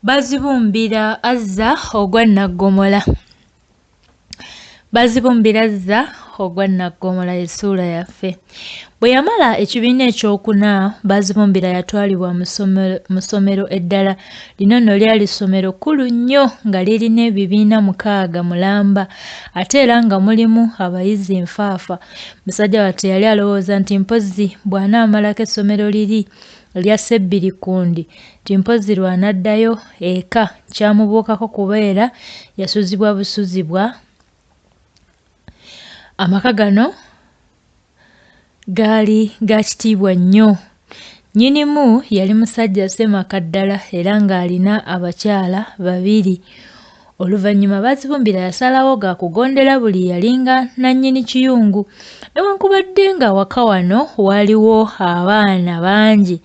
Bazibumbira azza ogwa Nnaggomola. Bazibumbira azza ogwa Nnaggomola y'essuula yaffe. Bwe yamala ekibiina ekyokuna, Bazibumbira yatwalibwa mu ssomero eddala. Lino nno lyali ssomero kkulu nnyo nga lirina ebibiina 6 mulamba ate era nga mulimu abayizi nfaafa. Musajja wattu yali alowooza nti mpozzi bw'anaamalako essomero liri erya Ssebbirikkundi nti mpozzi lw'anaddayo eka kyamubuukako kubeera yasuzibwa busuzibwa. Amaka gano gaali ga kitiibwa nnyo. Nnyinimu yali musajja ssemaka ddala era ng'alina abakyala babiri. Oluvannyuma Bazibumbira yasalawo ga kugondera buli yalinga nnannyini kiyungu. Newankubadde ng'awaka wano waaliwo abaana bangi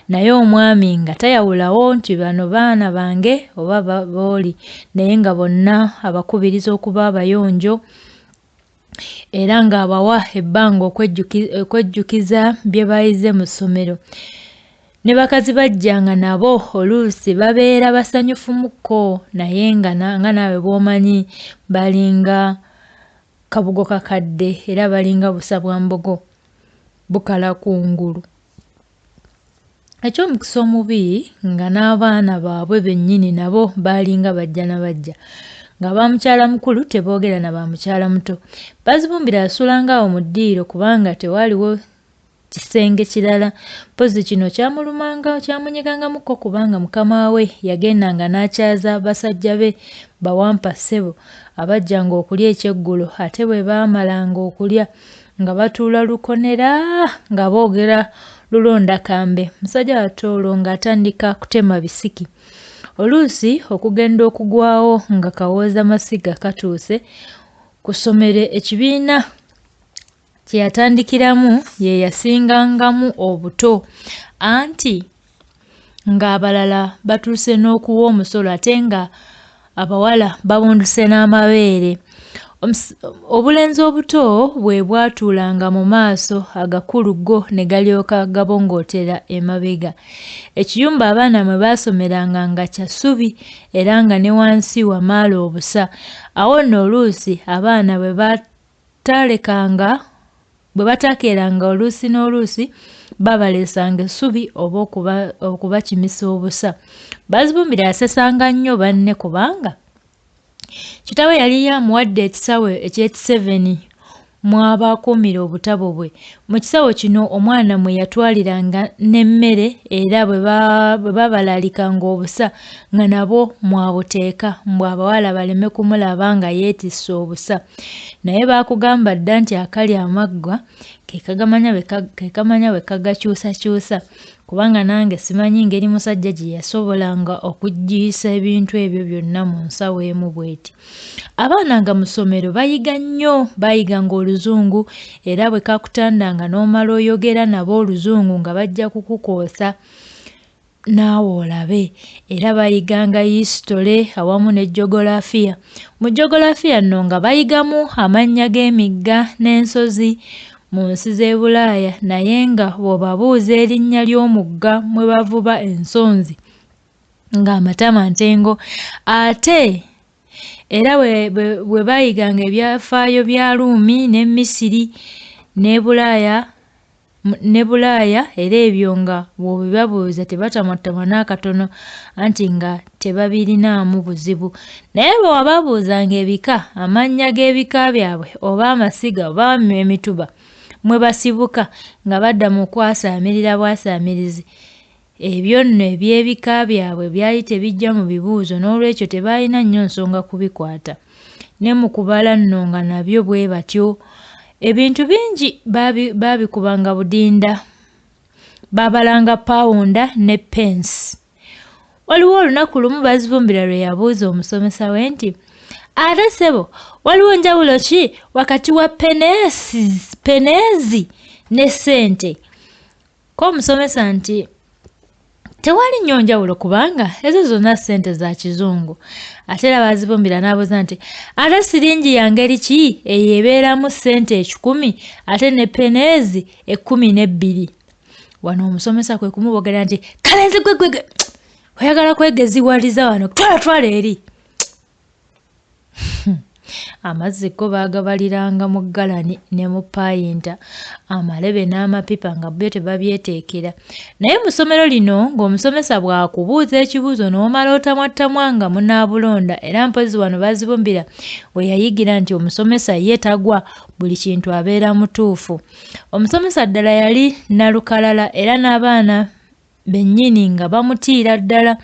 naye omwami nga tayawulawo nti bano baana bange oba b'oli naye nga bonna abakubiriza okuba abayonjo era ng'abawa ebbanga okwejjukiza bye bayize mu ssomero. Ne bakazi bajjanga nabo oluusi babeera basanyufumukko naye nga naawe bw'omanyi balinga kabugo kakadde era balinga busa bwa mbogo bukala kungulu. Eky'omukisa omubi nga n'abaana baabwe bennyini nabo baalinga bajja na bajja nga ba mukyala mukulu teboogera na ba mukyala muto. Bazibumbira yasulanga awo mu ddiiro kubanga tewaaliwo kisenge kirala. Mpozzi kino kyamulumanga kyamunyigangamukko kubanga mukama we yagendanga n'akyaza basajja be bawampa ssebo abajjanga okulya ekyeggulo ate bwe baamalanga okulya nga batuula lukonera nga boogera lulondakambe. Musajja wattu olwo ng'atandika kutema bisiki. Oluusi okugenda okugwawo nga kawoozamasiga katuuse ku ssomero ekibiina kye yatandikiramu ye yasingangamu obuto anti ng'abalala batuuse n'okuwa omusolo ate nga abawala babunduse n'amabeere. Obulenzi obuto bwe bwatuulanga mu maaso agakulu go ne galyoka gabongootera emabega. Ekiyumba abaana mwe baasomeranga nga kya ssubi era nga ne wansi wamaalo obusa. Awo nno oluusi abaana bwe bataakeeranga oluusi n'oluusi baabaleesanga essubi oba okubakimisa obusa. Bazibumbira yasesanga nnyo banne kubanga kitaawe yali amuwadde ekisawo eky'ekiseveni mw'aba akuumira obutabo bwe. Mu kisawo kino omwana mwe yatwaliranga n'emmere era bwe baabalaalikanga obusa nga nabwo mwabuteeka mbu abawala baleme kumulaba nga yeetisse obusa. Naye baakugamba dda nti akali amaggwa ke kamanya bwe kagakyusakyusa kubanga nange simanyi ngeri musajja gye yasobolanga okugiyisa ebintu ebyo byonna mu nsawo emu bw'eti. Abaana nga mu ssomero bayiga nnyo, baayiganga oluzungu era bwe kakutandanga n'omala oyogera nabo oluzungu nga bajja kukukoosa naawe olabe. Era bayiganga yisitole awamu ne jogolaafiya. Mu jogolaafiya nno nga bayigamu amannya g'emigga n'ensozi mu nsi z'e Bulaaya naye nga bw'obabuuza erinnya ly'omugga mwe bavuba ensonzi ng'amatama ntengo. Ate era bwe baayiganga ebyafaayo bya Ruumi ne Misiri ne Bulaaya era ebyo nga bw'obibabuuza tebatamwatamwa n'akatono anti nga tebabirinaamu buzibu. Naye bwe wababuuzanga ebika, amannya g'ebika byabwe oba amasiga oba emituba mwe basibuka nga badda mu kwasaamirira bwasaamirizi. Ebyo nno eby'ebika byabwe byali tebijja mu bibuuzo n'olwekyo tebaalina nnyo nsonga kubikwata. Ne mu kubala nno nga nabyo bwe batyo. Ebintu bingi baabikubanga budinda, baabalanga pawunda ne pensi. Waliwo olunaku lumu Bazibumbira lwe yabuuza omusomesa we nti, ate ssebo waliwo njawulo ki wakati wa peneezi ne ssente? Ko omusomesa nti tewali nnyo njawulo kubanga ezo zonna ssente za kizungu. Ate era Bazibumbira n'abuuza nti ate siringi ya ngeri ki eyo ebeeramu ssente 100 ate ne peneezi 12? Wano omusomesa kwe kumubogera nti kalenzi gwe gwe gwe Oyagala kwegeziwaliza wano, twala twala eri. Amazzi go baagabaliranga mu ggalani ne mu payinta, amalebe n'amapipa nga byo tebabyeteekera. Naye mu ssomero lino ng'omusomesa bw'akubuuza ekibuuzo n'omala otamwattamwa nga munaabulonda era mpozzi wano Bazibumbira we yayigira nti omusomesa ye tagwa buli kintu abeera mutuufu. Omusomesa ddala yali nnalukalala era n'abaana bennyini nga bamutiira ddala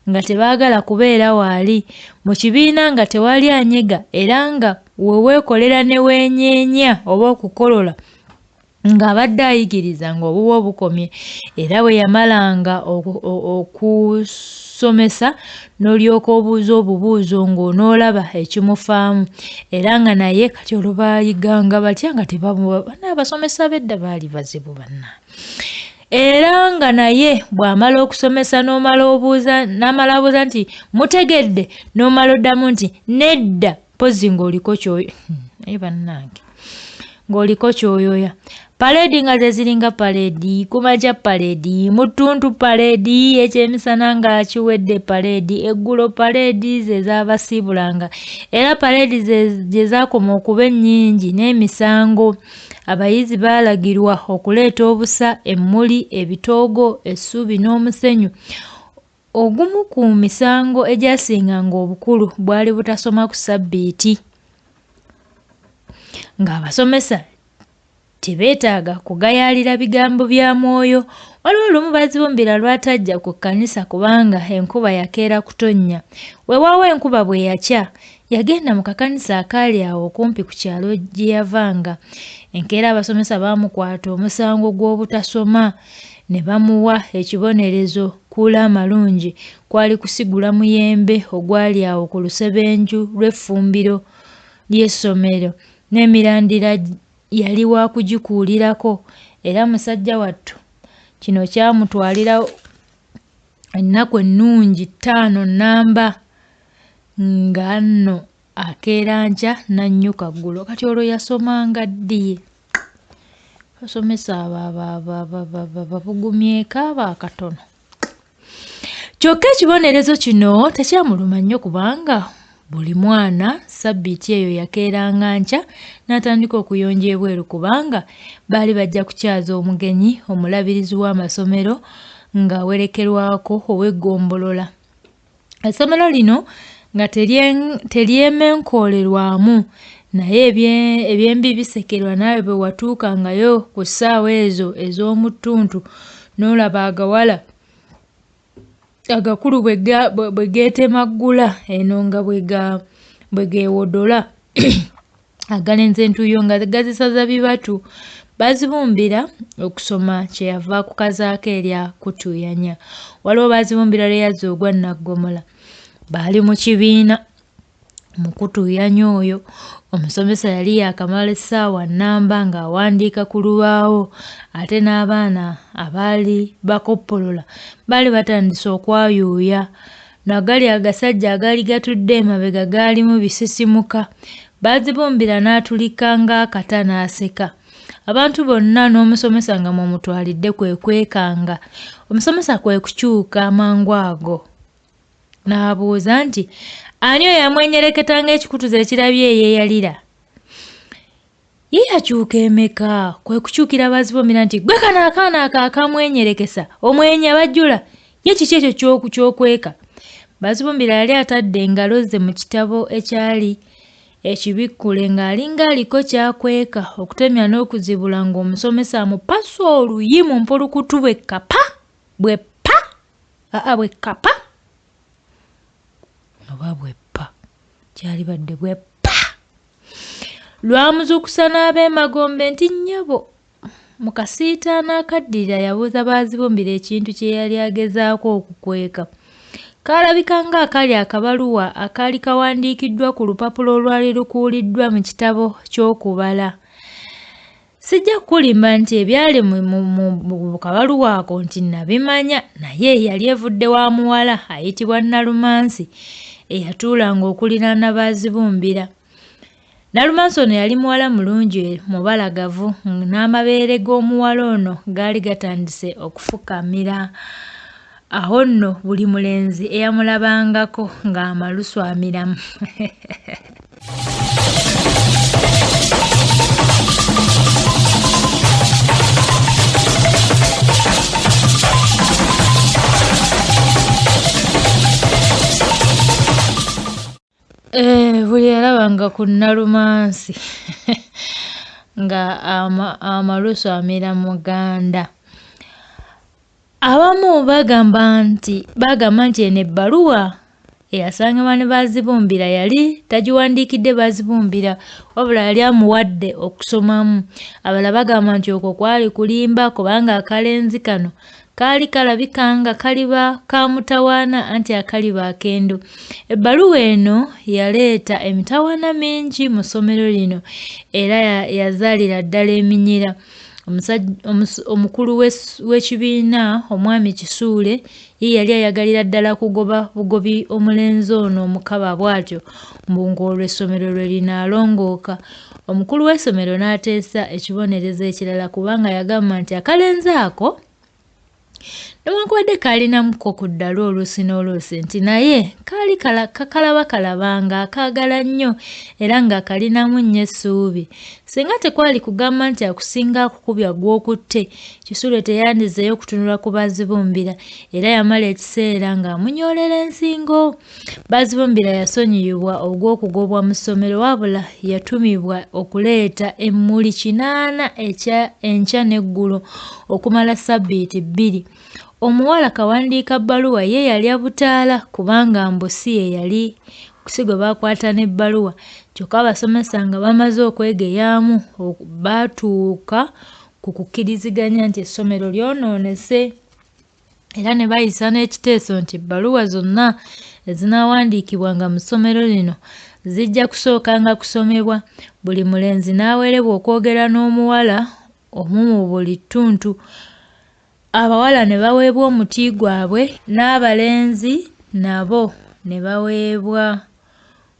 nga tebaagala kubeera waali. Mu kibiina nga tewali anyega era nga we weekolera ne weenyeenya oba okukolola ng'abadde ayigiriza ng'obuwe bukomye era bwe yamalanga okusomesa n'olyoka obuuza obubuuzo ng'onoolaba ekimufaamu era nga naye kati olwo baayiganga batya nga tebamuwa banna abasomesa b'edda baali bazibu bannange. Era nga naye bw'amala okusomesa n'omala obuuza n'amala abuuza nti mutegedde n'omala oddamu nti nedda mpozzi ng'oliko ky'oyo naye bannange ng'oliko ky'oyoya. Paleedi nga ze ziringa paleedi, ku makya paleedi, mu ttuntu paleedi, ekyemisana nga kiwedde paleedi, eggulo paleedi ze zaabasiibulanga era paleedi ze gye zaakoma okuba ennyingi n'emisango. Abayizi baalagirwa okuleeta obusa, emmuli, ebitoogo, essubi n'omusenyu. Ogumu ku misango egyasinganga obukulu bwali butasoma ku ssabbiiti. Ng'abasomesa tebeetaaga kugayaalira bigambo bya mwoyo. Waliwo lumu Bazibumbira lw'atajja ku kkanisa kubanga enkuba yakeera kutonnya. Weewaawo enkuba bwe yakya, yagenda mu kakanisa akaali awo okumpi ku kyalo gye yavanga. Enkeera abasomesa baamukwata omusango gw'obutasoma ne bamuwa ekibonerezo kuula amalungi kwali kusigula muyembe ogwali awo ku lusebenju lw'effumbiro ly'essomero n'emirandira yali wa kugikuulirako era musajja wattu kino kyamutwalira ennaku ennungi ttaano nnamba nga nno akeera nkya n'annyuka ggulo. Kati olwo yasomanga ddi? Abasomesa abo babugumyeko abo akatono. Kyokka ekibonerezo kino tekyamuluma nnyo kubanga buli mwana ssabbiiti eyo yakeeranga nkya n'atandika okuyonja ebweru kubanga baali bajja kukyaza omugenyi omulabirizi w'amasomero ng'awerekerwako ow'eggombolola. Essomero lino nga teryemenkoolerwamu naye ebyembi bisekerwa naawe bwe watuukangayo ku ssaawa ezo ez'omu ttuntu n'olaba agawala agakulu bwe geetemaggula eno nga bwe geewodola agalenzi entuuyo nga gazisaza bibatu. Bazibumbira okusoma kye yava akukazaako erya kutuuyanya. Waliwo Bazibumbira lwe yazza ogwa Nnaggomola. Baali mu kibiina mu kutuuyanya oyo. Omusomesa yali yaakamala essaawa nnamba ng'awandiika ku lubaawo ate n'abaana abaali bakoppolola baali batandise okwayuuya. Nagali agasajja agaali gatudde emabega gaalimu bisisimuka. Bazibumbira n'atulika ng'akata n'aseka. Abantu bonna n'omusomesa nga mw'omutwalidde kwe kwekanga. Omusomesa kwe kukyuka amangu ago n'abuuza nti ani oyo amwenyereketa ng'ekikutuzo ekirabye eyeeyalira? Ye yakyuka emeka? Kwe kukyukira Bazibumbira nti ggwe kano akaana ako akamwenyerekesa omwenya bajjula ye kiki ekyo ky'okweka? Bazibumbira yali atadde engalo ze mu kitabo ekyali ekibikkule ng'alinga aliko ky'akweka okutemya n'okuzibula ng'omusomesa amupasa oluyi mu mpulukutu bwe kapa bwe pa aa bwe kapa oba bwe ppa kyalibadde bwe ppa. Lwamuzuukusa n'ab'emagombe nti nnyabo mu kasiitaano akaddirira yabuuza Bazibumbira ekintu kye yali agezaako okukweka. Kaalabika ng'akali akabaluwa akaali kawandiikiddwa ku lupapula olwali lukuuliddwa mu kitabo ky'okubala. Sijja kukulimba nti ebyali mu kabaluwa ako nti nabimanya naye yali evudde wa muwala ayitibwa Nalumansi eyatuulanga okuliraana Bazibumbira. Nalumansi ono yali muwala mulungi mubalagavu n'amabeere g'omuwala ono gaali gatandise okufukamira. Awo nno buli mulenzi eyamulabangako ng'amalusu amiramu. Buli yalabanga ku Nalumansi nga amalusu amira muganda. Abamu bagamba nti eno ebbaluwa eyasangibwa ne Bazibumbira yali tagiwandiikidde Bazibumbira, wabula yali amuwadde okusomamu. Abalala bagamba nti okwo kwali kulimba kubanga akalenzi kano kaali kalabika nga kaliba ka mutawaana anti akaliba akendo. Ebbaluwa eno yaleeta emitawaana mingi mu ssomero lino era yazaalira ddala eminyira. Omukulu w'ekibiina omwami Kisuule ye yali ayagalira ddala kugoba bugobi omulenzi ono omukaba bw'atyo mbu ng'olwo essomero lwe linaalongooka. Omukulu w'essomero n'ateesa ekibonerezo ekirala kubanga yagamba nti akalenzi ako newankubadde kaalinamuko ku ddalu oluusi n'oluusi nti naye kaali kakalabakalaba ng'akaagala nnyo era ng'akalinamu nnyo essuubi. Singa tekwali kugamba nti akusinga akukubya gw'okutte, Kisuule teyandizeeyo kutunula ku Bazibumbira era yamala ekiseera ng'amunyoolera ensingo. Bazibumbira yasonyiyibwa ogw'okugobwa mu ssomero wabula yatumibwa okuleeta emmuli 8 enkya n'eggulo okumala ssabbiiti 2. Omuwala kawandiika bbaluwa ye yalya butaala kubanga mbu si ye yali si gwe baakwata n'ebbaluwa. Kyokka abasomesa nga bamaze okwegeyaamu baatuuka ku kukkiriziganya nti essomero lyonoonese era ne bayisa n'ekiteeso nti ebbaluwa zonna ezinaawandiikibwanga mu ssomero lino zijja kusookanga kusomebwa. Buli mulenzi n'awerebwa okwogera n'omuwala omu mu buli ttuntu. Abawala ne baweebwa omuti gwabwe n'abalenzi nabo ne baweebwa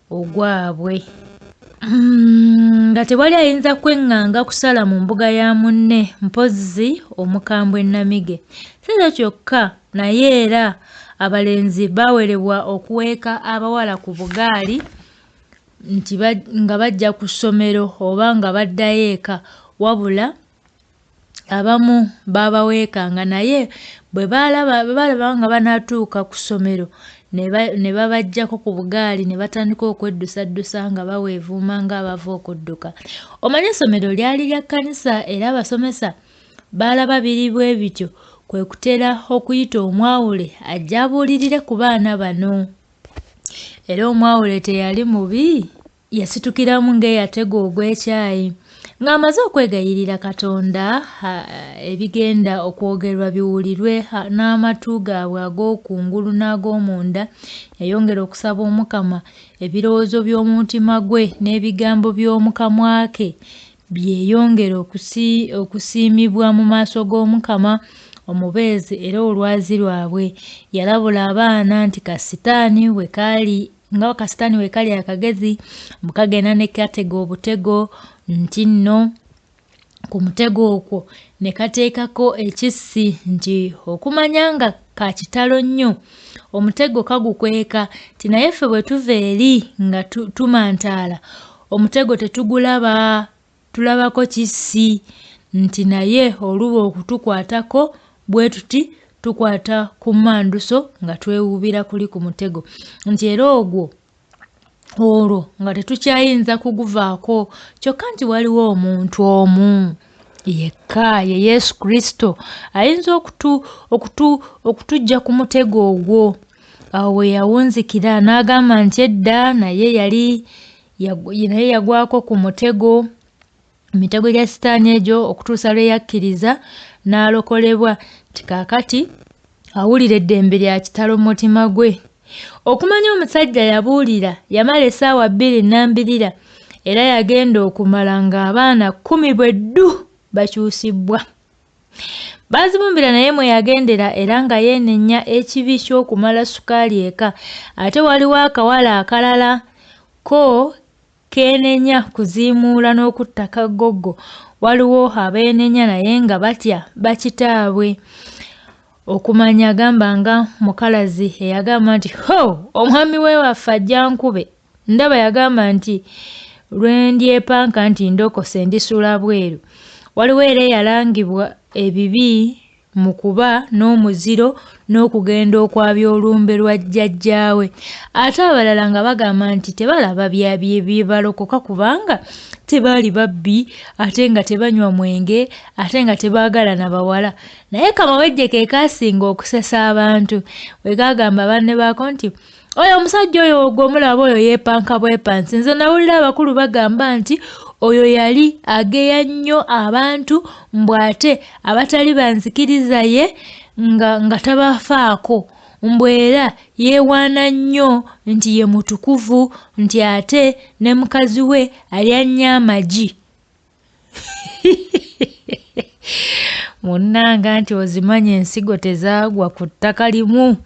ogwabwe. Nga tewali ayinza kweŋŋanga kusala mu mbuga ya munne mpozzi omukambwe Namige. Si ekyo kyokka naye era abalenzi baawerebwa okuweeka abawala ku bugaali nti nga bajja ku ssomero oba nga baddayo eka, wabula abamu baabaweekanga naye bwe baalaba nga banaatuuka ku ssomero ne babaggyako ku bugaali ne batandika okweddusaddusa nga baweevuuma ng'abava okudduka. Omanyi essomero lyali lya kkanisa era abasomesa baalaba biri bwe bityo kwe kutera okuyita omwawule ajje abuulirire ku baana bano. Era omwawule teyali mubi, yasitukiramu ng'eyatega ogw'ekyayi. Ng'amaze okwegayirira Katonda ebigenda okwogerwa biwulirwe n'amatu gaabwe ag'okungulu n'ag'omunda, yayongera okusaba Omukama ebirowoozo by'omutima gwe n'ebigambo by'omu kamwa ke byeyongere okusiimibwa mu maaso g'Omukama omubeezi era olwazi lwabwe. Yalabula abaana nti kasitaani we kaali nga kasitaani we kali akagezi mbu kagenda ne katega obutego nti nno ku mutego okwo ne kateekako ekissi nti okumanya nga ka kitalo nnyo omutego kagukweka nti naye ffe bwe tuva eri nga tumantaala omutego tetugulaba tulabako kissi nti naye oluba okutukwatako bwe tuti tukwata ku mmanduso nga twewuubira kuli ku mutego nti era ogwo olwo nga tetukyayinza kuguvaako kyokka nti waliwo omuntu omu yekka ye Yesu Kristo ayinza okutuggya ku mutego ogwo. Awo we yawunzikira n'agamba nti edda naye yagwako ku mutego emitego gya sitaani egyo okutuusa lwe yakkiriza n'alokolebwa nti kaakati awulira eddembe lya kitalo mu mutima gwe. Okumanya omusajja yabuulira yamala essaawa 2 nnambirira era yagenda okumala ng'abaana 10 bwe ddu bakyusibwa. Bazibumbira naye mwe yagendera era nga yeenenya ekibi ky'okumala sukaali eka. Ate waliwo akawala akalala ko keenenya kuziimuula n'okutta kaggoggo. Waliwo abeenenya naye nga batya bakitaabwe. Okumanya gamba nga Mukalazi eyagamba nti, Ho! Omwami w'ewaffe ajja ankube. Ndaba yagamba nti, Lwe ndyepanka nti ndokose ndisula bweru. Waliwo era eyalangibwa ebibi mu kuba n'omuziro n'okugenda okwabya olumbe lwa jjajjaawe. Ate abalala nga bagamba nti tebalaba bye balokoka kubanga tebaali babbi ate nga tebanywa mwenge ate nga tebaagala na bawala. Naye kamawejje ke kaasinga okusesa abantu bwe kaagamba banne baako nti, Oyo omusajja oyo gw'omulaba oyo yeepanka bwepansi. Nze nawulira abakulu bagamba nti oyo yali ageya nnyo abantu mbu ate abatali ba nzikiriza ye nga tabafaako. Mbu era yeewaana nnyo nti ye mutukuvu nti ate ne mukazi we alya nnyo amagi. Munnange anti ozimanyi ensigo tezaagwa ku ttaka limu.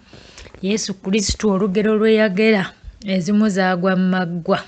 Yesu Kristo olugero lwe yagera ezimu zaagwa mu maggwa.